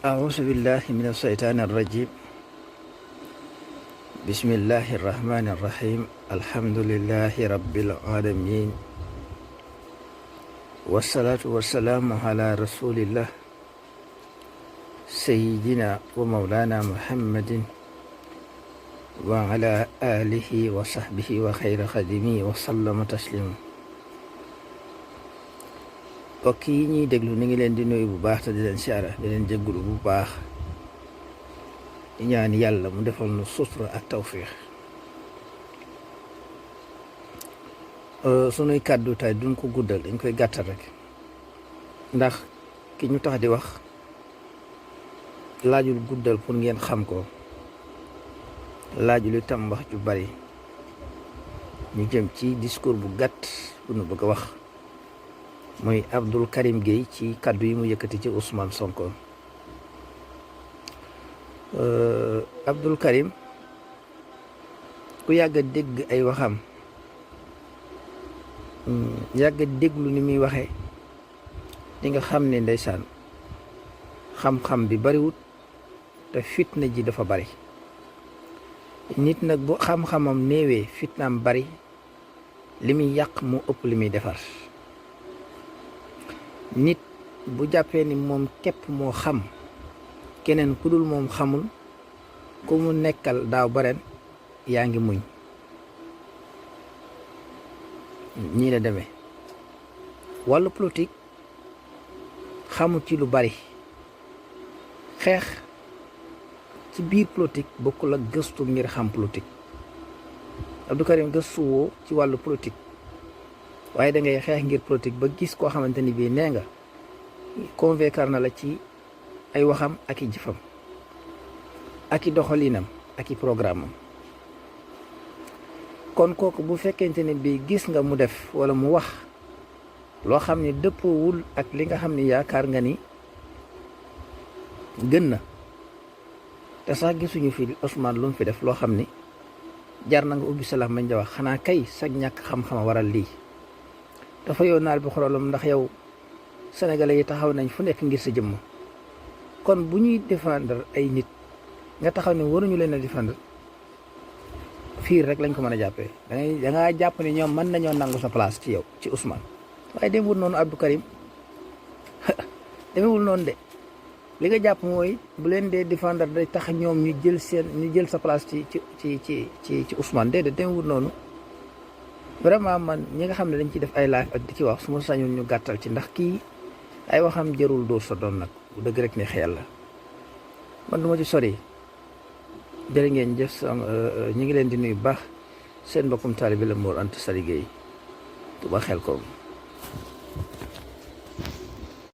أعوذ بالله من الشيطان الرجيم. بسم الله الرحمن الرحيم. الحمد لله رب العالمين، والصلاة والسلام على رسول الله سيدنا ومولانا محمد وعلى آله وصحبه وخير خدمه وسلم تسليما. mbokk yi ñuy déglu ni ngi leen di nuyu bu baax te di leen siyaara di leen jéggulu bu baax di ñaan yàlla mu defal nu sutura ak tawfiix. sunuy kàddu tay duñ ko guddal, dañ koy gàttal rek ndax ki ñu tax di wax laajul guddal pour ngeen xam ko, laajul itam wax ju bari. ñu jëm ci discours bu gàtt bu nu bëgg a wax muy Abdou Karim Gueye ci kaddu yi mu yëkkati ci Ousmane Sonko. Abdou Karim ku yàgg a dégg ay waxam, yàgg a déglu ni muy waxee, di nga xam ne ndeysaan xam-xam bi bariwut te fitna ji dafa bari. nit nag bu xam-xamam néewee fitnaam bari, li muy yàq mu ëpp li muy defar. nit bu jàppee ni moom képp moo xam, keneen ku dul moom xamul, ku mu nekkal daaw ba ren yaa ngi muñ. ñii la demee wàllu politique xamul ci lu bari. xeex ci biir politique bokkul ak gëstu ngir xam politique. Abdou Karim gëstu woo ci wàllu politique, waaye da ngay xeex ngir politique ba gis koo xamante ni bii nee nga convaincre na la ci ay waxam ak i jëfam ak i doxalinam ak i programme am. kon kooku bu fekkente ne bii gis nga mu def wala mu wax loo xam ne dëppoowul ak li nga xam ne yaakaar nga ni gën na, te sax gisuñu fi Ousmane lu mu fi def loo xam ni jar na nga ubbi salaam mañ ja wax, xanaa kay sag ñàkk xam-xama waral lii. dafa yow naal bi xorolam ndax yow sénégalais yi taxaw nañ fu nekk ngir sa jëmm. kon bu ñuy défendre ay nit nga taxaw ne waruñu leen a défendre, fiir rek lañ ko mën a jàppee. da ngaa jàpp ne ñoom mën nañoo nangu sa place ci yow ci Ousmane, waaye demewul noonu Abdou Karim demewul noonu de. li nga jàpp mooy bu leen dee défendre day tax ñoom ñu jël sa place ci Ousmane. déedéet demewul noonu. vraiment man ñi nga xam ne dañ ci def ay live ak di ci wax, su ma sañoon ñu gàttal ci, ndax kii ay waxam jërul dóor sa doon nag bu dëgg rek ne xel la. man du ma ci sori. jërë ngeen jëf. ñu ngi leen di nuyu baax. seen mbokkum taalibe la Mor Anta Sali Gueye, Touba Xelkom.